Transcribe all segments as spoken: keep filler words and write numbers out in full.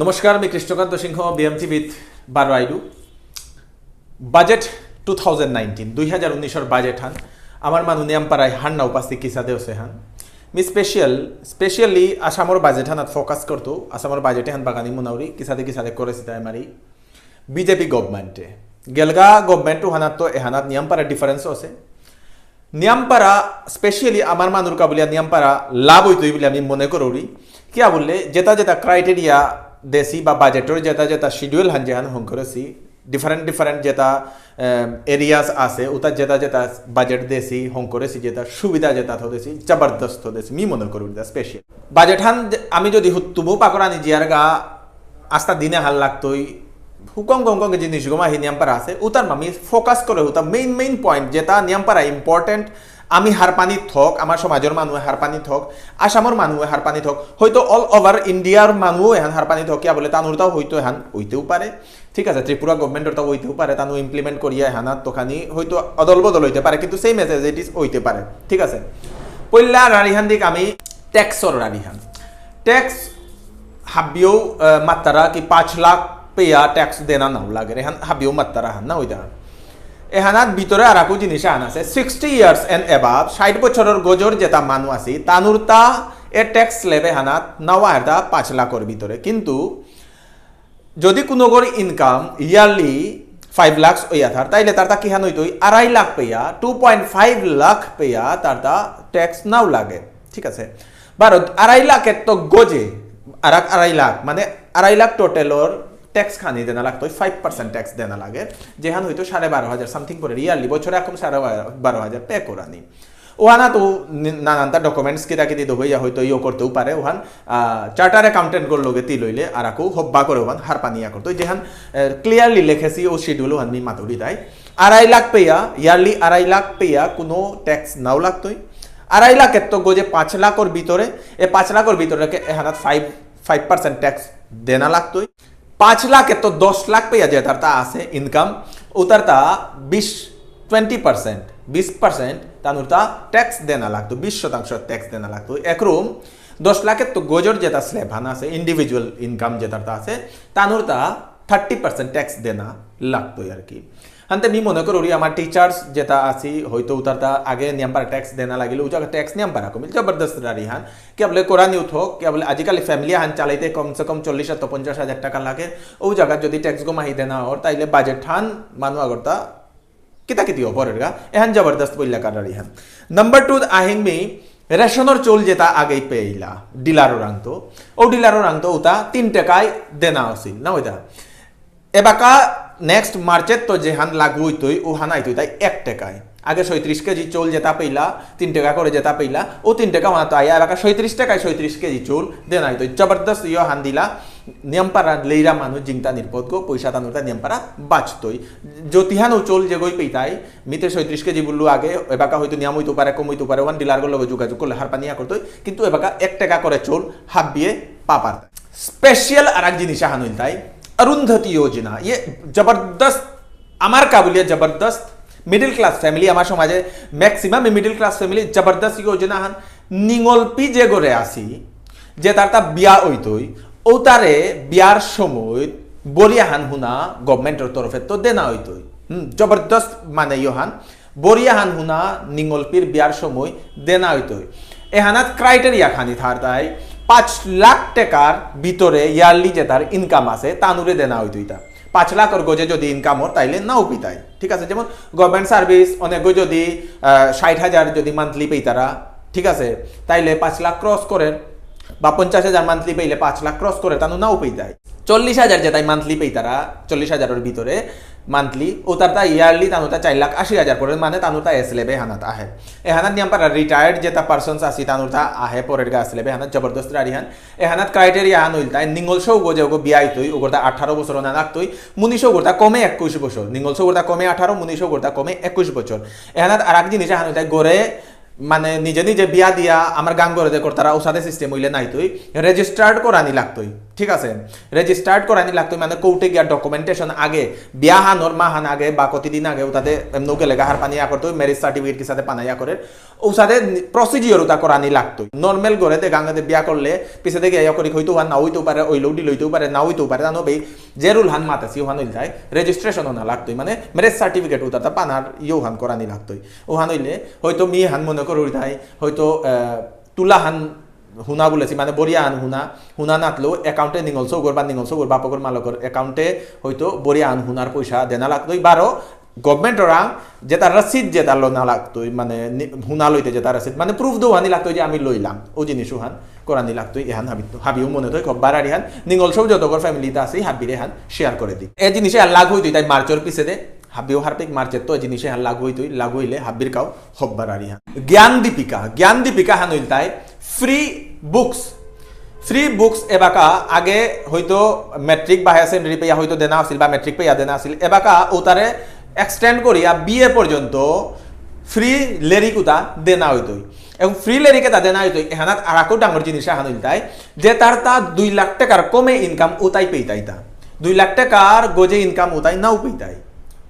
নমস্কার, আমি কৃষ্ণকান্ত সিংহ, বিএম টিভিত বারো আইলু। বাজেট টু থাউজেন্ড নাইনটিন, দুই হাজার উনিশর বাজেট হান আমার মানু নিয়াম পারাই হার না উপাস্তি কিসাদে অসে হান। মি স্পেশাল স্পেশালি আসামর বাজেট হানাত ফোকাস করতু। আসামর বাজেট হান বাগানি মুনাউরি কিসাদে কিসাদে করেসি তাই মারি বিজেপি গভর্নমেন্টে। গেলগা গভর্নমেন্ট হানাত তো এহানাত নিয়াম পারা ডিফারেন্স আছে। নিয়াম পারা স্পেশালি আমার মানুর কাবুলিয়া নিয়াম পারা লাভ হইতই বলে আমি মনে করি। কিয়া বললে যেটা যেটা ক্রাইটেরিয়া দেসি বা বাজেটর যেটা যেটা শিডিউল হান যেহান হং করেসি, ডিফারেন্ট ডিফারেন্ট যেটা এরিয়াস আছে ওটা যেটা যেটা বাজেট দেসি হং করেসি যেটা সুবিধা যেটা থদেসি জবরদস্ত থদেসি মি মনে করি স্পেশাল। বাজেট হান যে-, আমি যদি হুত্তুমু পাকরানি জিয়ারগা আস্তা দিনে হাল লাগতই। হুকং কং কং জিনিস গোমা হি নিয়াম পারা আছে উতার মামি ফোকাস করে হুতা মেইন মেইন পয়েন্ট যেটা নিয়াম পারা ইম্পর্টেন্ট। আমি হারপানি থক, আমার সমাজের মানুষ হারপানি থক, আসামর মানুষ হারপানি থক, হয়তো অল ওভার ইন্ডিয়ার মানুষ এহান হারপানি থক, কিয়া বলে তানুরতাও হয়তো এহান হইতেও পারে। ঠিক আছে, ত্রিপুরা গভর্নমেন্টরতাও হইতেও পারে, তানু ইমপ্লিমেন্ট করিয়া এহানাত তোখানি হয়তো অদল বদল হইতে পারে, কিন্তু সেম এজ ইট ইজ হইতে পারে। ঠিক আছে, পইলা রারিহান দিক আমি ট্যাক্সর রারিহান। ট্যাক্স হাবিও মাত্তারা কি পাঁচ লাখ পেয়া ট্যাক্স দেনা নাও লাগে রে হান হাবিও মাত্তারা হান না ওইটা। এহানাত ভিতরে আর আকু জিনিস আহান আছে, সিক্সটি ইয়ার্স এন্ড অ্যাবাভ, ষাট বছরের গজর যেটা মানু আছি তানুরতা এ ট্যাক্স লেবে হানাত নাওয়া হেরতা পাঁচ লাখর ভিতরে। কিন্তু যদি কোনো গর ইনকাম ইয়ারলি ফাইভ লাখস ওইয়া থার, তাইলে তার তা কিহান হইতই আড়াই লাখ পেয়া, টু পয়েন্ট ফাইভ লাখ পেয়া তার তা ট্যাক্স নাও লাগে। ঠিক আছে, বারো আড়াই লাখ এত গজে আর আড়াই লাখ মানে আড়াই লাখ টোটালর ট্যাক্স খানি দেনা লাগতো, ফাইভ পার্সেন্ট ট্যাক্স দেনা লাগে। যেহান হয়তো সাড়ে বারো হাজার সামথিং করে ইয়ারলি, বছরে এখন সাড়ে বারো হাজার পে করানি। ওহানা তো নানানটা ডকুমেন্টস কিতা কিতি দহইয়া হয়তো ইয়ে করতেও পারে। ওহান চার্টার অ্যাকাউন্টেন্ট গুলো লগে তি লইলে আর আকু হব্বা করে ওহান হারপানিয়া করতো, যেহান ক্লিয়ারলি লেখেছি ও শিডিউল ওহান মি মাতুরি তাই। আড়াই লাখ পেয়া ইয়ারলি আড়াই লাখ পেয়া কোনো ট্যাক্স নাও লাগতোই। আড়াই লাখ এত গজে পাঁচ লাখর ভিতরে, এ পাঁচ লাখর ভিতরে এহানাত ফাইভ ফাইভ পার্সেন্ট ট্যাক্স দেনা লাগতোই। পাঁচ লাখ এত দশ লাখ পেয়া যে তার তা আছে ইনকাম, ও তার তা বিশ টোয়েন্টি পার্সেন্ট বিশ পার্সেন্ট তানুর তা ট্যাক্স দেনা লাগতো, বিশ শতাংশ ট্যাক্স দেনা লাগতো। একরম দশ লাখের তো গজর যেটা স্ল্যাব হান আছে, ইন্ডিভিজুয়াল ইনকাম যেটা তা আছে, তানুর তা থার্টি পার্সেন্ট ট্যাক্স দেনা লাগতো আর কি। হানতে মি মনে করি আমার টিচার্স যেটা আছি হয়তো উতার তা আগে নিয়াম পারা ট্যাক্স দেনা লাগিল, ও জায়গা ট্যাক্স নিয়াম পারা কমিল, জবরদস্ত রারি হান। কিয়া বলে কোরআন ইউথ হোক, কিয়া বলে আজিকালি ফ্যামিলি হান চালাইতে কমসে কম চল্লিশ হাজার পঞ্চাশ হাজার টাকা লাগে। ও জায়গা যদি ট্যাক্স গো মাহি দেনা অর, তাইলে বাজেট হান মানু আগরতা কিতা কিতি অপরের গা, এহান জবরদস্ত বইলা কারারি হান। নাম্বার টু আহিং মি রেশনর চৌল যেটা আগেই পেইলা, ডিলারও রাংতো, ও ডিলারও রাংতো উতা তিন টাকায় দেনা আছিল, না ওইটা? এবাকা নেক্সট মার্চের তো যেহান লাগু হইতই, ও হান আইতই তাই এক টাকায়। আগে ছয়ত্রিশ কেজি চৌল যেটা পেইলা, তিন টাকা করে যেটা পেইলা, ও তিন টাকা মাত্র আইয়া, এবাকা ছয়ত্রিশ টাকায় ছয়ত্রিশ কেজি চৌল দেনা হইতই। জবরদস্ত ইয়ো হান দিলা, নিয়ামপারা লেইরা মানু জিংতা নিরপদগো, পয়সা তানুরতা নিয়ামপারা বাঁচতই। যতিহান ও চৌল যেগই পেইতাই, মিতে ছয়ত্রিশ কেজি বুললু আগে, এবাকা হয়তো নিয়াম হইতে পারে, কম হইতে পারে, ওয়ান ডিলারগো লগে যোগাযোগ করলে হারপানিয়া করতই, কিন্তু এবাকা এক টাকা করে চৌল হাবিয়ে পাপার। স্পেশাল আর এক জিনিস আহান হইল তাই, অরুন্ধতী যোজনা, ইয়ে জবরদস্ত, আমার কাবুলিয়া জবরদস্ত, মিডল ক্লাস ফ্যামিলি, আমার সমাজে ম্যাক্সিমাম মিডল ক্লাস ফ্যামিলি, জবরদস্ত যোজনা হান। নিঙলপি যে ঘরে আসি, যে তার তা বিয়া হইতই, ও তারে বিয়ার সময় বরিয়াহান হুনা গভর্নমেন্টর তরফে তো দেনা হইতই। হুম, জবরদস্ত মানে ইয়োহান, বরিয়াহান হুনা নিঙলপির বিয়ার সময় দেনা হইতই। এহানাত ক্রাইটেরিয়া খানি থার তাই, পাঁচ লাখ টাকার ভিতরে ইয়ারলি যে তার ইনকাম আছে, তানুরে দেনা হইতই তা। পাঁচ লাখর গজে যদি ইনকাম অর, তাইলে নাও পিতাই। ঠিক আছে, যেমন গভর্নমেন্ট সার্ভিস, অনেক যদি আহ, ষাট হাজার যদি মান্থলি পেইতারা, ঠিক আছে, তাইলে পাঁচ লাখ ক্রস করে, বা পঞ্চাশ হাজার মান্থলি পেইলে পাঁচ লাখ ক্রস করে, তানু নাও পেইতাই। চল্লিশ হাজার যেটাই মান্থলি পেইতারা, চল্লিশ হাজারের ভিতরে মান্থলি, ও তার তা ইয়ারলি তানু তা চার লাখ আশি হাজার করে, মানে তানু তা এস লেবে হানাত আহে। এহানাত নিয়াম পারা রিটায়ার্ড যেটা পার্সনস আসি, তানু তা আহে পরের গা এস লেবে হানাত জবরদস্ত রারি হান। এহানাত ক্রাইটেরিয়া হান হইল তাই, নিঙল সৌ গজে ওগো বিয়া হইতই, ওগরতা আঠারো বছর না লাগতই, মুনি সৌ গরতা কমে একুশ বছর, নিঙল সৌ গরতা কমে আঠারো, মুনি সৌ গরতা কমে একুশ বছর। এহানাত আর এক জিনিস হান হইল তাই, গরে মানে নিজে নিজে বিয়া দিয়া আমার গাঙ ঘরে যে করতারা উসাদে সিস্টেম হইলে নাই তুই, রেজিস্টার্ড করানি লাগতই। ঠিক আছে, রেজিস্টার্ড করানি লাগতই, মানে কোর্টে গিয়া ডকুমেন্টেশন আগে, বিয়া হানোর মাহান আগে বা কতদিন আগে উতাতে এমনও গেলে গাহার পানি ইয়া করতই, ম্যারেজ সার্টিফিকেট কিসাদে পানা ইয়া করে, উসাদে প্রসিডিওর উতা করানি লাগতই। নর্মাল ঘরে দে গাঙে দে বিয়া করলে পিছে দেখে ইয়া করি হয়তো উহান না হইতেও পারে, ওইলেও ডিল হইতেও পারে, না হইতেও পারে, জানো ভাই, যে রুল হান মাতাসি ওহান হইল যায়, রেজিস্ট্রেশন না লাগতই, মানে ম্যারেজ সার্টিফিকেট উতা তা পানার ইয়ে ওহান করানি লাগতই। ওহান হইলে হয়তো মি হান মনে করুরি তাই, হয়তো আহ, তুলা হান হুনা বলেছি, মানে বরিয়া আন হুনা, হুনা নাতলো অ্যাকাউন্টে নিঙল সৌগর বা নিঙল সৌগর বাপকর মালকর অ্যাকাউন্টে হয়তো বরিয়া আন হুনার পয়সা দেনা লাগতই, বারো গভর্নমেন্ট ওরা যেটা রসিদ যেটা লোনা লাগতই, মানে নি- হুনা লইতে যেটা রসিদ, মানে প্রুফ দেওয়ানি লাগতই যে আমি লইলাম, ও জিনিস ওহান করানি লাগতই। এহান হাবি, হাবিও মনে থই, খব বারারি হান নিঙল সৌ যতগর ফ্যামিলিতে আছে হাবিরে হান শেয়ার করে দি। এ জিনিসে আর লাগু হইতই তাই মার্চর পিছে দে, হাবিও হারপিক মার্চের তো এ জিনিসে হান লাগু হইতই, লাগু হইলে হাবির কাও খব বারারি হান। জ্ঞান দীপিকা, জ্ঞান দীপিকা হান হইল তাই ফ্রি বুকস, ফ্রি বুকস এবাকা আগে হয়তো মেট্রিক বা হায়ার সেকেন্ডারি পেয়া হয়তো দেনা আছিল বা মেট্রিক পেয়া দেনা আছিল, এবাকা ওতারে এক্সটেন্ড করিয়া বিএ পর্যন্ত ফ্রি লেরিক উতা দেনা হইতই। এবং ফ্রি লেরিক এটা দেনা হইতই, এহানাত আর আকো ডাঙর জিনিস আহান হইল তাই, যে তার তা দুই লাখ টাকার কমে ইনকাম উতাই পেইতাই তা। দুই লাখ টাকার গজে ইনকাম উতাই নাও পেইতাই।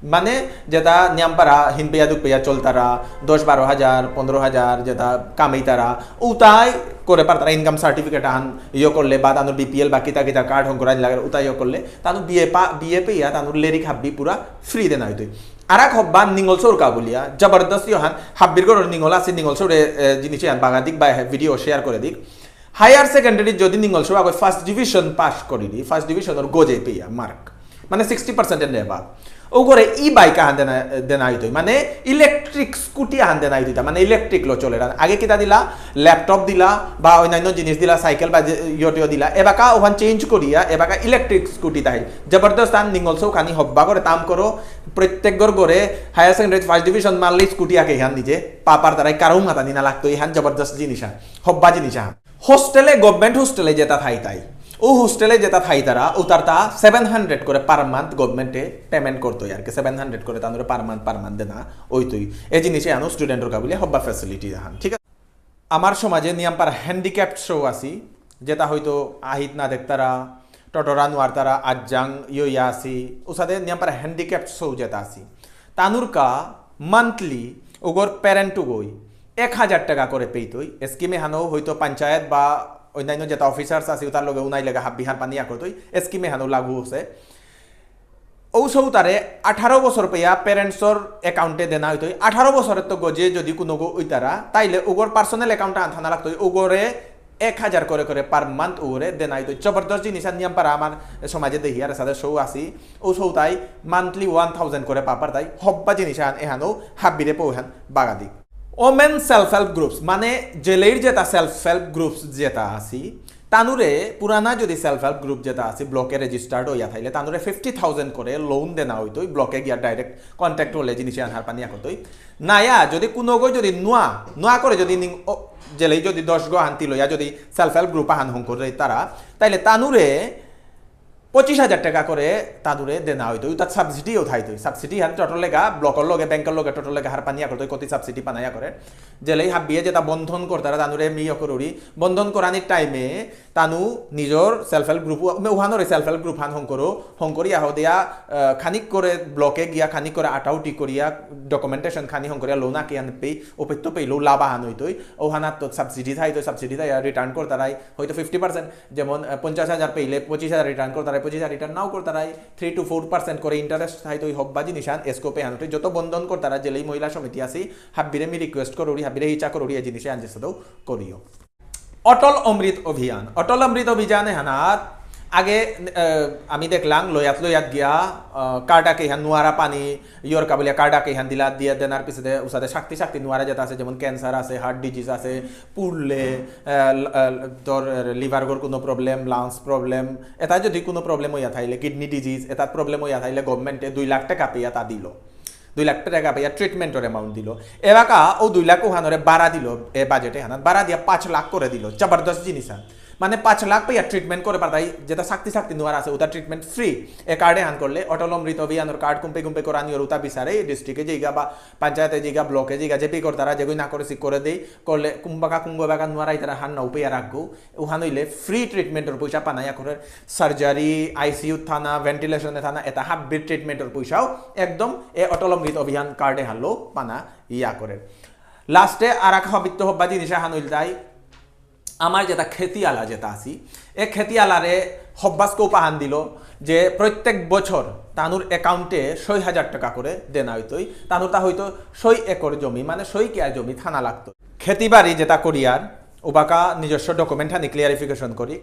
মানে যেটা নিয়াম পারা হিন পেয়া দুক পেয়া চলতারা, দশ বারো হাজার, পনেরো হাজার যেটা কামাইতারা, উতাই করে পারতারা ইনকাম সার্টিফিকেট আহান ইয়ে করলে বা তানুর বিপিএল বা কিতা কিতা কার্ড হং করানি লাগে উতাই ইয়ে করলে, তানু বিএ পা, বিএ পেয়া তানুর লেরিক হাব্বি পুরা ফ্রি দেনা হইতই। আর এক হব্বা নিঙল সৌর কা বলিয়া, জবরদস্ত ইহান, হাব্বির গরর নিঙল আছে, নিঙল সৌরে, এ, জিনিস ইহান বাগা দিক বা ভিডিও শেয়ার করে দিক। হায়ার সেকেন্ডারি যদি নিঙল সৌ আগে ফার্স্ট ডিভিশন পাস করি দি, ফার্স্ট ডিভিশনর গজে পেয়া মার্ক, মানে সিক্সটি পার্সেন্ট এন্ড অ্যাবাভ। ও করে ই বাইক আহান দেনা, দেনা হইতই, মানে ইলেকট্রিক স্কুটি আহান দেনা হইতই, মানে ইলেকট্রিক লো চলে। আগে কিতা দিলা, ল্যাপটপ দিলা বা অন্যান্য জিনিস দিলা, সাইকেল বা যে, ইয়টিও দিলা, এবাকা ওখান চেঞ্জ করিয়া এবাকা ইলেকট্রিক স্কুটি তাই। জবরদস্ত আন নিঙল সৌ খানি হব্বা করে তাম করো, প্রত্যেক ঘর ঘরে হায়ার সেকেন্ডারি ফার্স্ট ডিভিশন মারলে স্কুটি আগে ইহান নিজে পাপার দ্বারাই কারো মাথা নিনা লাগতো, ইহান জবরদস্ত জিনিস আন, হব্বা জিনিস আন। হোস্টেলে, গভর্নমেন্ট হোস্টেলে যেটা থাইতাই, ও হোস্টেলে যেটা থাইতারা, ও তার তা সেভেন হান্ড্রেড করে পার মান্থ গভর্নমেন্টে পেমেন্ট করতো আর কি, সেভেন হান্ড্রেড করে তানুরে পার মান্থ, পার মান্থ দেনা ওইতই। এই জিনিসে আনো স্টুডেন্টর কাবুলে হব্বা ফ্যাসিলিটি আহান, ঠিক আছে? আমার সমাজে নিয়াম পারা হ্যান্ডিক্যাপড সৌ আছি, যেটা হয়তো আহিত না দেখতারা, টটরা নোয়ারতারা, আজ্জাং ইয়া আছি, ওসাদে নিয়াম পারা হ্যান্ডিক্যাপড সৌ যেটা আছি, তানুরকা মান্থলি ওগর প্যারেন্ট গই এক হাজার টাকা করে পেইতই। স্কিমে হানো হয়তো পঞ্চায়েত বা অন্যান্য যেটা অফিসার্স আছে, তার লগে উনাই লেগা হাব্বি হারপানি ইয়া করতই, স্কিমে হানো লাগু হচ্ছে। ঔ সৌতারে আঠারো বছর পেয়া প্যারেন্টসর অ্যাকাউন্টে দেনা হইতই। আঠারো বছরের তো গজে যদি কোনো গো ওইতারা, তাইলে ওগর পার্সোনাল অ্যাকাউন্টে আনথানা লাগতই, ওগরে এক হাজার করে করে পার মান্থ ওগরে দেনা হইতই। জবরদস্ত জিনিস আর নিয়াম পারা আমার সমাজে দেহি আর সাথে সৌ আসি। ও সৌতাই মান্থলি ওয়ান থাউজেন্ড করে পাপার তাই হব্বা জিনিস আন এহানো হাব্বিরে পৌহান Bagadi. Women self help groups, মানে জেলেইর যেটা সেলফ হেল্প গ্রুপস যেটা আসি, তানুরে পুরানা যদি সেলফ হেল্প গ্রুপ যেটা আসি, ব্লকে রেজিস্টার্ড হইয়া থাইলে, তানুরে ফিফটি থাউজেন্ড করে লোন দেনা হইতই, ব্লকে গিয়া ডাইরেক্ট কন্ট্যাক্ট হলে জিনিস আনহার পানি আকতই। নায়া, যদি কোনো গো যদি নোয়া, নোয়া করে যদি নিং, ও, জেলেই যদি দশ গো আনতি লইয়া যদি সেলফ হেল্প গ্রুপ আহান হং করে তারা, তাইলে তানুরে পঁচিশ হাজার টাকা করে তানুরে দেনা হইতো, তাত সাবসিডিও থাইতো। সাবসিডি হান টোটাল লেগা, ব্লকর লগে, ব্যাংকর লগে টোটাল লেগা হার পানিয়া করতো, কতি সাবসিডি পানাইয়া করে। জেলেই হাবিয়ে যেটা বন্ধন করতারা তানুরে মি অকরুরি, বন্ধন করানির টাইমে তানু নিজর সেলফ হেল্প গ্রুপ, উহানরে সেলফ হেল্প গ্রুপ হান হংকরো, হংকরি আহ দিয়া, আহ, খানিক করে ব্লকে গিয়া, খানিক করে আটাউটি করিয়া, ডকুমেন্টেশন খানি হংকরিয়া, লোন আকি আন পেই, ওপেত্ত পেই, লো লাভ আহান হইতই, ওহানাত তো সাবসিডি থাইতো, সাবসিডি থাই, রিটার্ন করতারাই, হয়তো ফিফটি পার্সেন্ট, যেমন, আহ, পঞ্চাশ হাজার পেইলে পঁচিশ হাজার রিটার্ন করতারাই, পঁচিশ হাজার রিটার্ন নাও করতারাই, থ্রি টু ফোর পার্সেন্ট করে ইন্টারেস্ট থাইতো, এই হব্বা জিনিস আন, এসকোপে আনতে যত বন্ধন করতারা, জেলেই মহিলা সমিতি আছি, হাব্বিরে মি রিকোয়েস্ট করুরি, হাব্বিরে ইচ্ছা করুরি, এই জিনিসে আন যেসে তো করিও। অটল অমৃত অভিযান, অটল অমৃত অভিযান এহানাত আগে, আহ, আমি দেখলাম লয়াত লয়াত গিয়া, আহ, কার্ডা কেহান নুয়ারা পানি, ইয়র কাবুলিয়া কার্ডা কেহান দিলা, দিয়ে দেনার পিছতে উসাদে শক্তি শক্তি নুয়ারা যেটা আছে, যেমন ক্যান্সার আছে, হার্ট ডিজিজ আছে, পুড়লে, আহ, ল-, আহ, তোর লিভার গর কোনো প্রবলেম, লাংস প্রবলেম, এটা যদি কোনো প্রবলেম হইয়া থাইলে, কিডনি ডিজিজ, এটা প্রবলেম হইয়া থাইলে গভর্নমেন্টে দুই লাখ টাকা পেয়া তা দিল। দুই লাখ টাকা পেয়া ট্রিটমেন্টর অ্যামাউন্ট দিল। এবাকা ও দুই লাখ ওহানরে বাড়া দিল, এ বাজেটে হানাত বাড়া দিয়া পাঁচ লাখ করে দিল। জবরদস্ত জিনিস হান। মানে পাঁচ লাখ পেয়া ট্রিটমেন্ট করে পারতাই, যেটা শক্তি শক্তি নুয়ার আছে, ওটা ট্রিটমেন্ট ফ্রি। এ কার্ডে হান করলে, অটল অমৃত অভিযানর কার্ড কুম্পে কুম্পে করানি অর, ওটা বিচারে, ডিস্ট্রিক্টে যেগা বা পঞ্চায়েতে যেগা, ব্লকে যেগা, যেপি করতারা, যেগই না করে সিক করে দেই, করলে কুম্বাকা কুম্বাকা নুয়ারাই তারা হান না উপেয়া রাখবো। উহান হইলে ফ্রি ট্রিটমেন্টর পয়সা পানা ইয়া করে, সার্জারি, আইসিইউ থানা, ভেন্টিলেশনে থানা, এটা হাব্বির ট্রিটমেন্টর পয়সাও একদম এ অটল অমৃত অভিযান কার্ডে হানলো পানা ইয়া করে। লাস্টে আর এক হাবিত্ত হব্বা জিনিস হান হইল তাই, আমার যেটা খেতিয়ালা যেটা আছি, এ খেতিয়ালারে হব্বাস কৌপাহান দিল যে প্রত্যেক বছর তানুর অ্যাকাউন্টে ছয় হাজার টাকা করে দেনা হইতই। তানুর তা হয়তো ছয় একর জমি, মানে ছয় কিয়ার জমি থানা লাগতো। খেতি বাড়ি যেটা করিয়ার, উবাকা নিজস্ব ডকুমেন্ট হানি ক্লিয়ারিফিকেশন করি।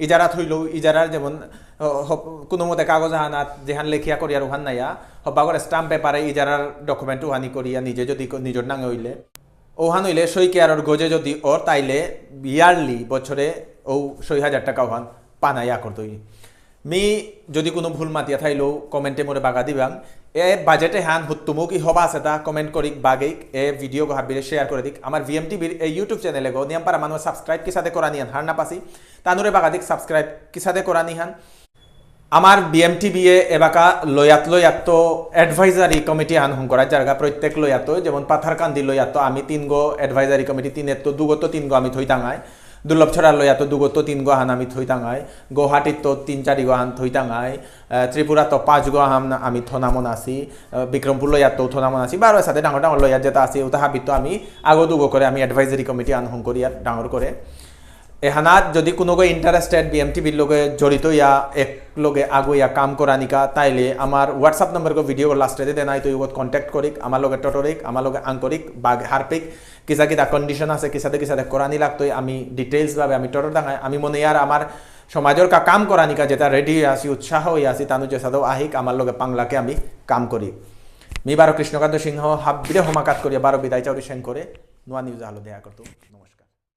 ইজারা থইলেও, ইজারার যেমন, আহ, হব-, কোনো মতে কাগজ আহানাত যেহান লেখিয়া করিয়ার উহান নাইয়া, হব্বা করে স্ট্যাম্প পেপারে ইজারার ডকুমেন্ট উহানি করিয়া নিজে যদি ক-, নিজের নাঙে হইলে, ওহান হইলে সই কেয়ারর গজে যদি ওর তাইলে ইয়ারলি বছরে ও ছয় হাজার টাকা ওহান পানা ইয়া করতই। মি যদি কোনো ভুল মাতিয়া থাইলেও কমেন্টে মোরে বাগা দিবাং। এ বাজেটে হান হুত্তুমুকি হবা আছে তা কমেন্ট করিক বাগেইক। এ ভিডিও গো হাবিরে শেয়ার করে দিক। আমার ভিএমটিভির এই ইউটিউব চ্যানেলে গো নিয়াম পারা মানুষ সাবস্ক্রাইব কিসাদে করানি হান হার না পাসি। তানুরে বাগা দিক সাবস্ক্রাইব কিসাদে করানি হান। আমার বিএমটিভি এ এবাকা লয়াত লয়াত তো অ্যাডভাইজারি কমিটি আন হং করা জায়গা প্রত্যেক লয়াত, যেমন পাথারকান্দি লয়াত আমি তিনগো অ্যাডভাইজারি কমিটি, তিনের তো দুগো তো তিনগো আমি থইতাঙাই, দুর্লভছড়া লয়াত দুগো তো তিনগো হান আমি থইতাঙাই, গুয়াহাটিত তো তিন চারিগো হান থইতাঙাই, আহ, ত্রিপুরা তো পাঁচগো হান আমি থনামন আছি, আহ, বিক্রমপুর লয়াত তো থনামন আছি, বারো সাথে ডাঙর ডাঙর লয়াত যেটা আছে ওটা হাবিত তো আমি আগো দুগো করে আমি অ্যাডভাইজারি কমিটি আন হং করি আর ডাঙর করে। এহানাত যদি কোনোগো ইন্টারেস্টেড বিএমটিভির লগে জড়িত ইয়া এক লগে আগুইয়া কাম করানিকা, তাইলে আমার WhatsApp নম্বর গো ভিডিও লাস্টে দে দেনাই তো ইউগত কন্ট্যাক্ট করিক, আমার লগে টটরিক, আমার লগে আঙ্করিক, বাগ হারপিক, কিসা কিতা কন্ডিশন আছে, কিসাদে কিসাদে করানি লাগতই, আমি ডিটেইলস ভাবে আমি টটর দাঙাই, আমি মনে ইয়ার আমার সমাজর কা কাম করানিকা যেটা রেডি আছি, উৎসাহ হয়ে আছি, তানু যেসাদে আহিক, আমার লগে পাংলাকে আমি কাম করি। মি বারো কৃষ্ণকান্ত সিংহ, হাবিরে হমাকাত করিয়া বারো বিদায় চাউরি সেন করে, নোয়া নিউজ আলো দেয়া করতো।